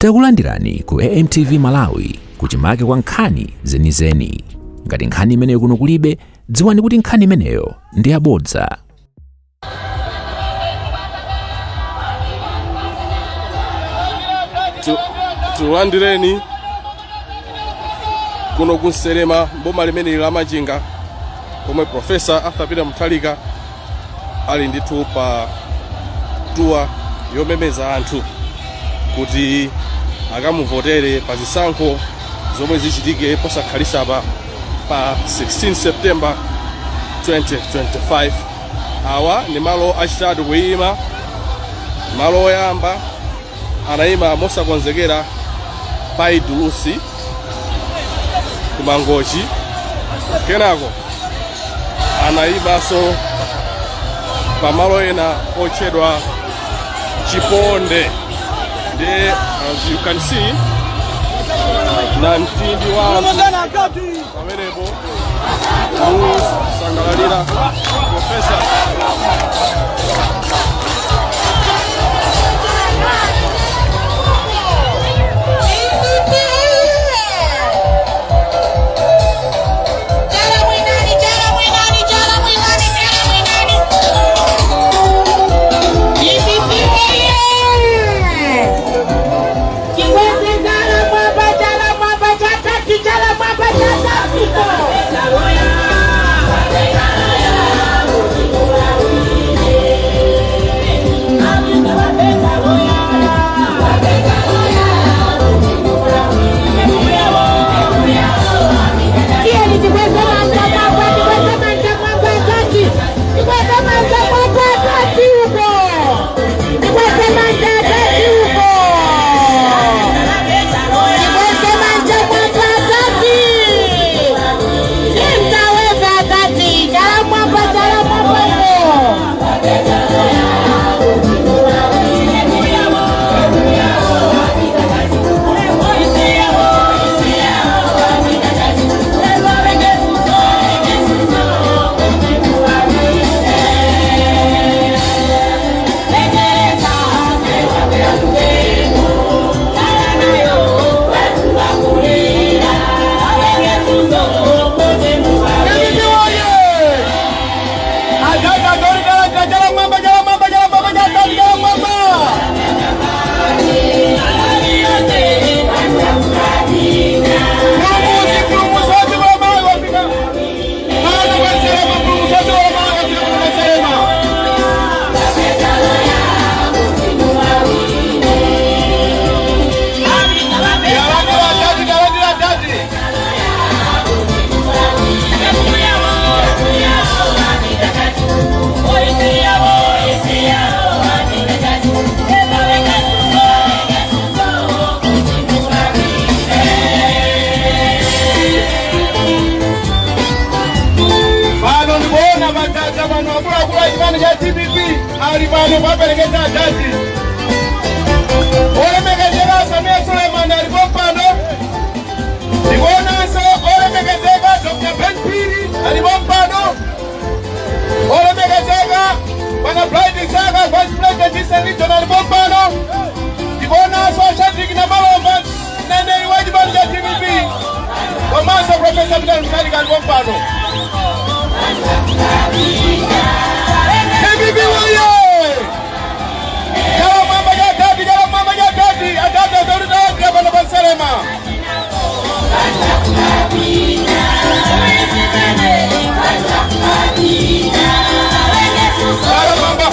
Takulandirani ku AMTV Malawi kuchimake kwa nkhani zenizeni. Ngati nkhani imeneyo kuno kulibe, dziwani kuti nkhani imeneyo ndi yabodza. Tikulandireni kuno ku Nselema, boma limeneli la Machinga, komwe Professor Arthur Peter Mutharika ali ndithu pa tour yomemeza anthu kuti akamuvotere pa zisankho zomwe zichitike posakhalisapa pa 16 September 2025. Awa ndi malo achitatu kuyima. Malo oyamba anayima mosakonzekera pa Idulusi ku Mangochi, kenako anayimanso pamalo ena otchedwa Chiponde. Ndi as you can see, namtindi wa anthu pamenepo kusangalalira Professor. Pano ndikuona matata pano, akuluakulu a chipani cha DPP ali pano kuwaperekeza adadi. Olemekezeka Sameer Suleman alipo pano. Ndikuonanso olemekezeka Dr. Ben Phiri alipo pano. Olemekezeka bwana Bright Msaka, Vice President, Eastern Region, alipo pano. Ndikuonanso Shadric Namalomba, mneneri wa chipani cha DPP, komanso Professor Peter Mutharika alipo pano. DPP woye! Chala mwamba cha adadi, chala mwamba cha adadi, adadi azolitalandira pano pa Nselema. Chala mwamba.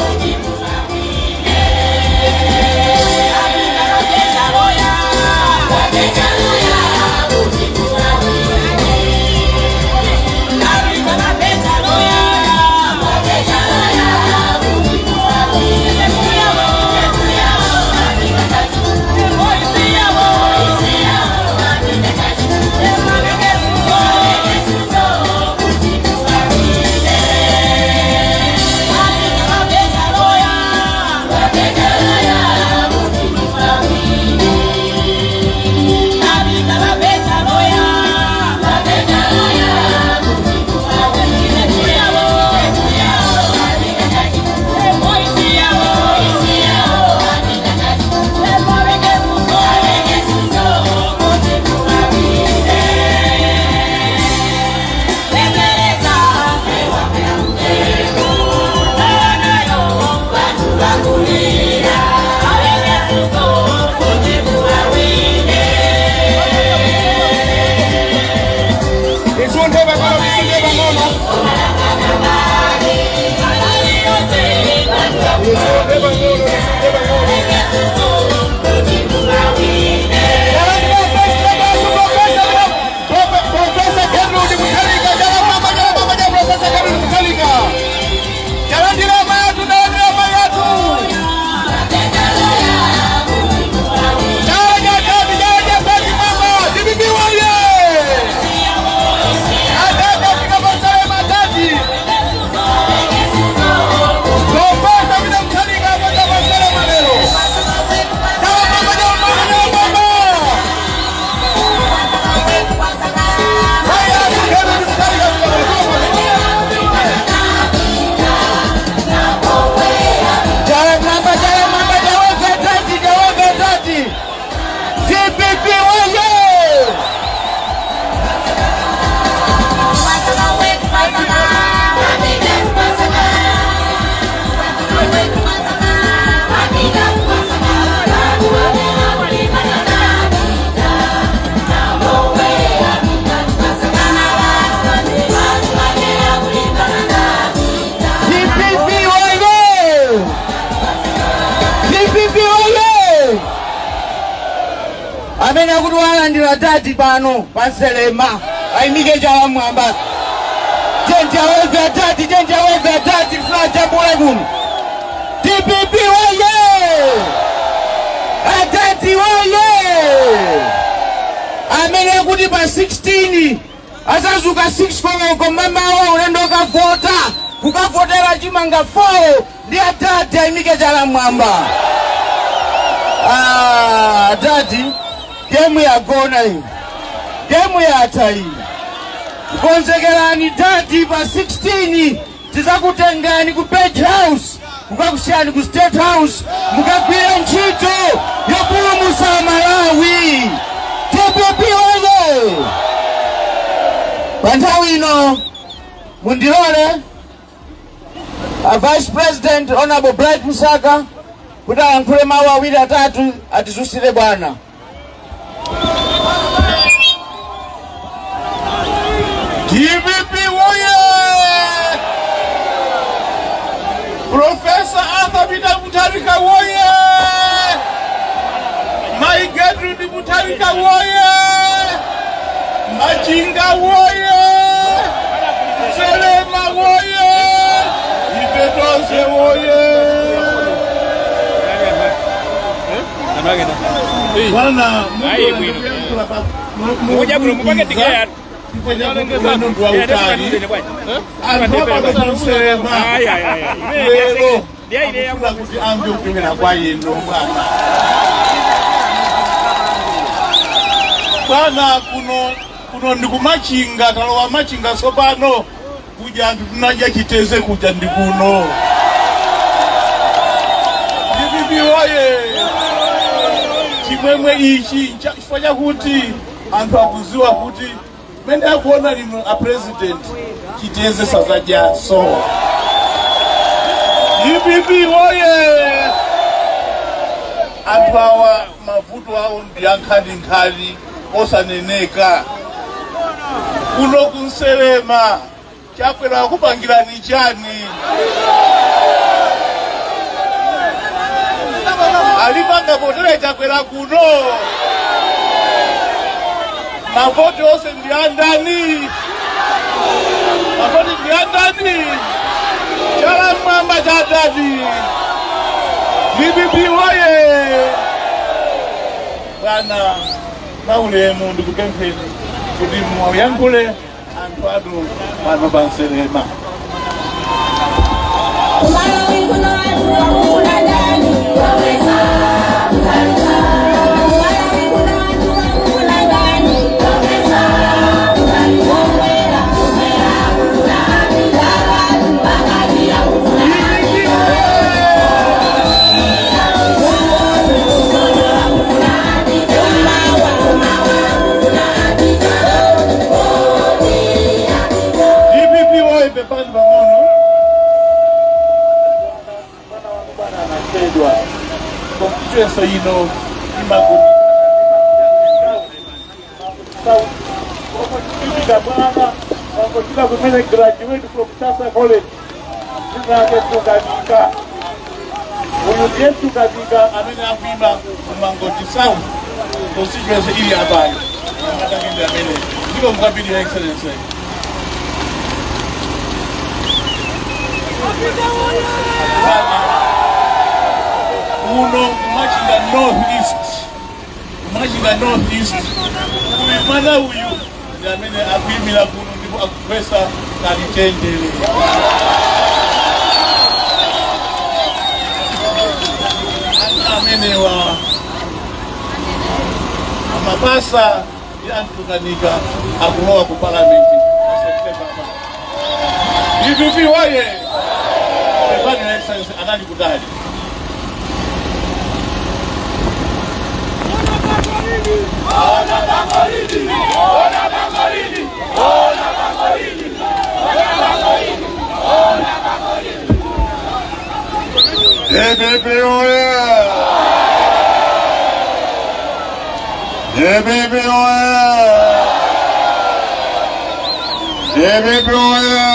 Amene akuti walandira dadi pano pa Nselema ayimike chala mwamba. Tenti aweve adadi, tenti aweve adadi, tifuna jambule kuno. DPP woye! Adadi woye! Amene akuti pa 16 azazuka 6 koloko mamawa ulendo kavota kukavotera chimanga 4 ndi adadi ayimike chala mwamba. Ah, adadi, game yagona iyi, game yatha iyi. Konzekerani dadi, pa 16 tizakutengani ku Page House, kukakusiyani ku State House, mukagwire ntchito yopulumutsa Malawi. DPP oye! Pa nthawi ino mundilole a Vice President, Honorable Bright Msaka, kuti ayankhule mawu awiri atatu, atizusire bwana. DPP woye! Professor Arthur Peter Mutharika woye! Mai Gertrude Mutharika woye! Machinga woye! Nselema woye! Ife tonse woye! Bwana, Mukuja kuno mupake tikaya. Mundu wa utali anthu apano Nselema lero akufuna kuti amve kuchokera kwa inu bwana. Bwana, kuno kuno ndikumachinga, talowa Machinga tsopano. Kuja anthu tunadya chiteze kuja ndi kuno. DPP woye! Chimwemwe ichi chifukwa chakuti anthu akuziwa kuti mene akuona lino a president, chiteze sazadyaso. DPP woye! Anthu awa mavuto awo ndi ankhaninkhani osaneneka. Kuno kunselema Chakwera akupangirani chani? Alipanga potere Chakwera kuno, mavoti onse ndi andani? Mavoti ndi andani? Chala mwamba cha dadi. DPP woye! Bwana, maulemu, ndikupempheni kuti muwayankhule anthu anu pano pa Nselema. Malawi kuno anthu akufuna ndani? Professor Mutharika. Malawi kuno anthu akufuna ndani? Professor Mutharika. Omwera, omwera akufuna Apita, pakati akufuna Apita. Kumpoto akufuna Apita. Kumawa, kumawa akufuna Apita. DPP woye! Pepani pang'ono, mwana wangu bwana anachedwa. Constituency ino imakuti bwana wangochita kumene graduate from Chasa College, dzina lake Tukabika. Uyu ndiye Tukabika amene akuima kuMangochi South constituency ili apayo atakende amene ndiko mukapiri. Your Excellency, bwana, uno kuMachinga North East, kuMachinga North East, uyu mwana uyu ndi amene akuyimira kuno ndipo akugwesa kalichenjere. Ana amenewa amapasa ndi anthukanika akulowa ku palamenti pa September. DPP woye! Pepani, Your Excellency, anali kutali. DPP oye! DPP oye! DPP oye!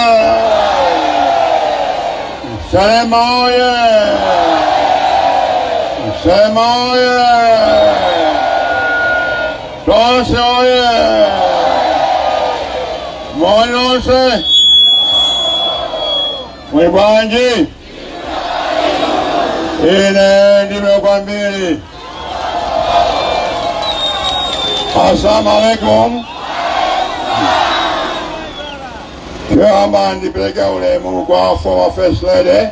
Nselema oye! Nselema oye! Tonse oye! Moni onse! Muli bwanji? Ine ndine kwambiri. Assalamu alaikum. Choyamba ndipereke ulemu kwa former First Lady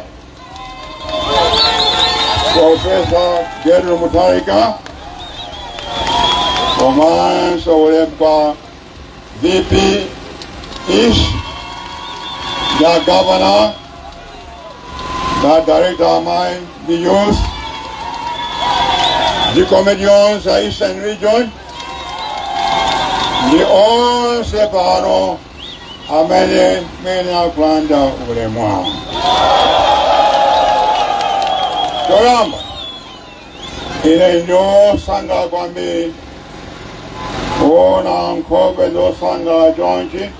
Professor Gertrude Mutharika, komanso ulemu kwa VP East, the Governor, the Director amayi the Youth, the committee yonse ya Eastern Region, ndi onse pano amene mene akulanda ulemu wawo. Choyamba, ine ndiosangalala kwambiri kuona nkhope zosangalala chonchi,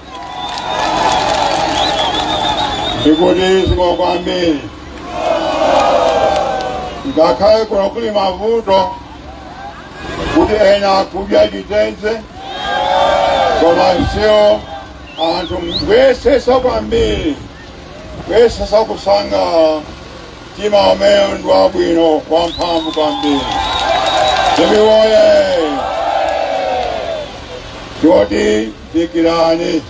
ndikuti zikomo kwambiri. Ngakhale kuno kuli mavuto kuti ena akudya chitedze, koma nsiwo anthu kuyesesa kwambiri, kuyesesa kusangalala. Mtima umene ndi wabwino, wamphamvu kwambiri. DPP woye! Choti dikirani,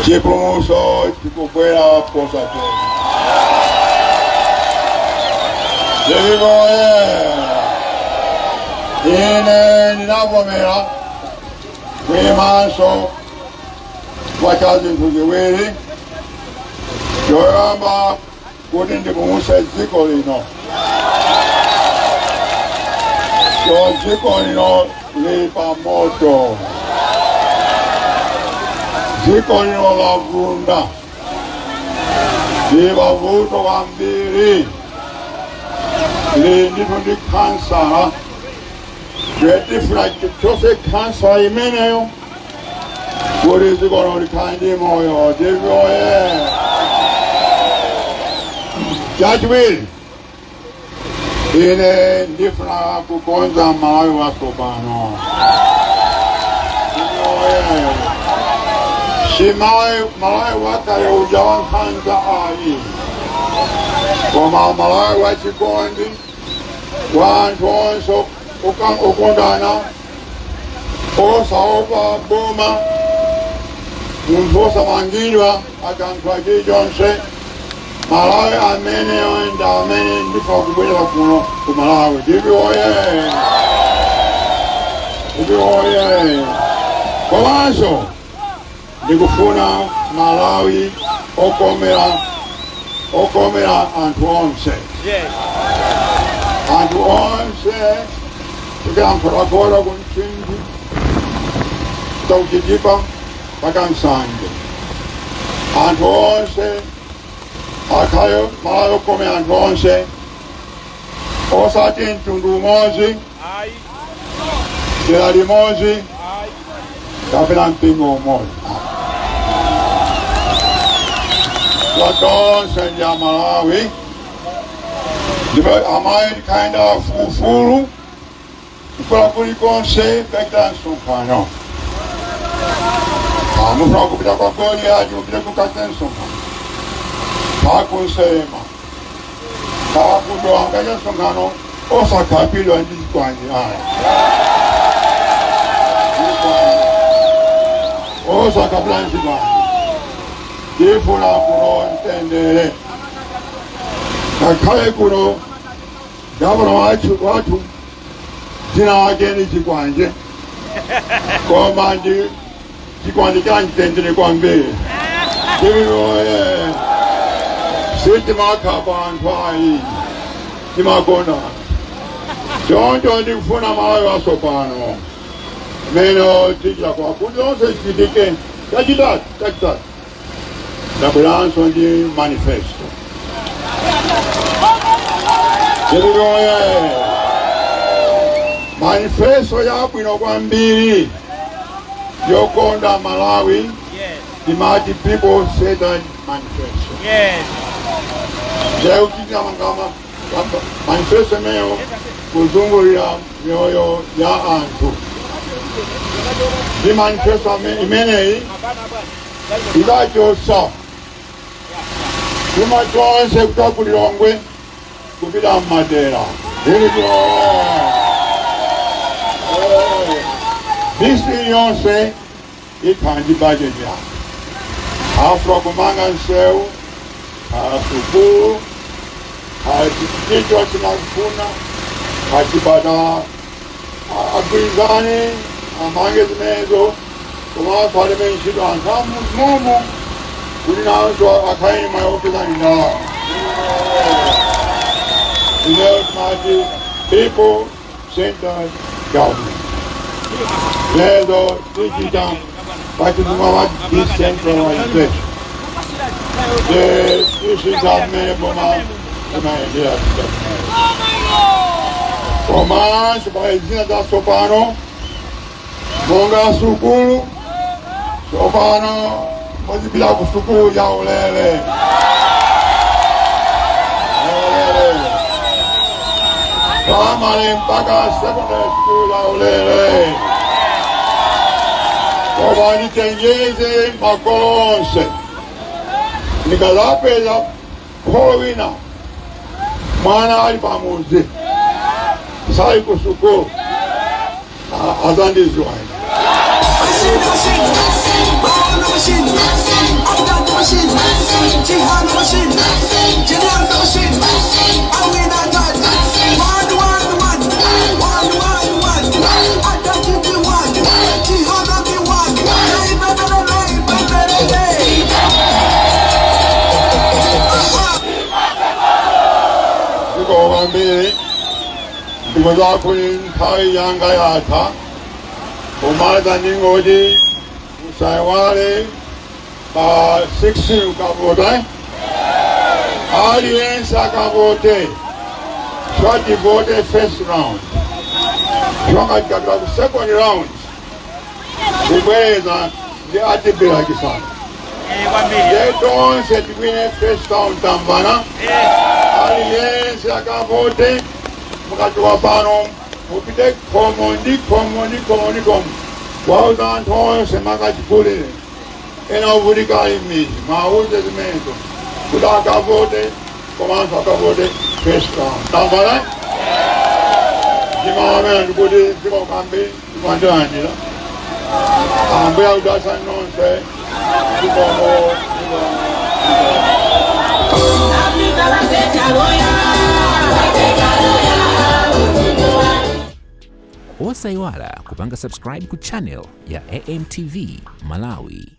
chipulumutso chikubwera posachedwa. DPP woye! Ine ndinavomera kuyimanso kwa cha zinthu ziwiri. Choyamba, kuti ndipulumutse dziko lino. So dziko lino lili pa moto, dziko lino lavunda, lili pavuto kwambiri, lili ndithu ndi khansala. Tifuna tichotse khansala imeneyo kuti dziko lino likhale ndi moyo. DPP oye! Chachiwiri, ine ndifuna kukonza Malawi watsopano. Oye! Si Malawi wakale uja wankhanza ayi, koma Malawi wachikondi, wa anthu onse okondana, osaopa boma, munthu osamangidwa akayankhula chilichonse. Malawi amene ndi amene ndifuna kubwerera kuno ku Malawi. DPP oye! DPP oye! Komanso ndikufuna Malawi okomera anthu onse, anthu onse kuchokera Nkhotakota, ku Mchinji, ku Chitipa mpaka Nsanje, anthu onse akhale Malawi okomera anthu onse, osati mtundu umodzi, dera limodzi kapena mpingo umodzi. Tonse ndi Amalawi, ndipo amayi tikhale ndi ufulu kufuna kulikonse kupita msonkhano. Amufuna kupita kwa Goliati, kupita kukachita msonkhano, ku Nselema, ku Dowa, kukachita msonkhano osakhapidwa ndi zikwanje ayi, osakhapidwa ndi zikwanje. Tifuna kuno mtendere. Ngakhale kuno gavana wathu dzina lake ndi Chikwanje, koma ndi chikwanje cha mtendere kwambiri. DPP oye! Sitimakhapa anthu ayi, timakonda. Choncho ndikufuna Malawi watsopano amene tichita kwa kuti zonse zichitike. Chachitatu, ndabweranso ndi manifesto. DPP oye! Manifesto yabwino kwambiri yokonda Malawi, timati People Centered Manifesto. Ndekuti manifesto imeneyo kuzungulira mioyo ya anthu. Ndi manifesto imeneyi idachotsa chuma chonse kuchoka ku Lilongwe kupita mmadera. Ilicho district yonse ikhala ndi budget yake. Afuna kumanga nsewu, sukulu, chicho chinakufuna kachipatala, agwirizane amange zimenezo, komanso alembe ntchito anthu amumo kuti nawonso akhale mwayi wopeza ndalama. Ineyo timati people centered government. Lezo tichita pachizungu amati decentralization. Tisintha mmene boma limayendera. Komanso pali zina zatsopano monga sukulu. Tsopano muzipita ku sukulu ya ulere, yaulere, primary mpaka secondary school ya ulere. Koma ndichenjeze makolo onse, ndikazapeza kholo wina mwana ali pamudzi sali ku sukulu, azandiziwa ine. Zikomo kwambiri. Ndikuzakuti nthawi yanga yatha. Pomaliza ndingoti musaiwale pa 16 ukavote, aliyense akavote, swativote first round, chonga tikapita ku second round kubwereza ndi atibira chisanu. Ye tonse tiwine first round, tamvana? Aliyense akavote. Mukachoka pano mupite khomo ndi khomo ndi khomo ndi khomo, wauza anthu onse makachikulire ena ovutika ali m'midzi, mwauze zimenezo kuti akavote, komanso akavote first round. Tamvana? Ndimawamena ndikuti zikomo kwambiri, ndikulandilandira Ambuye akudalitseni nonse. Zikomo, zikomo. Osayiwala kupanga subscribe ku channel ya AMTV Malawi.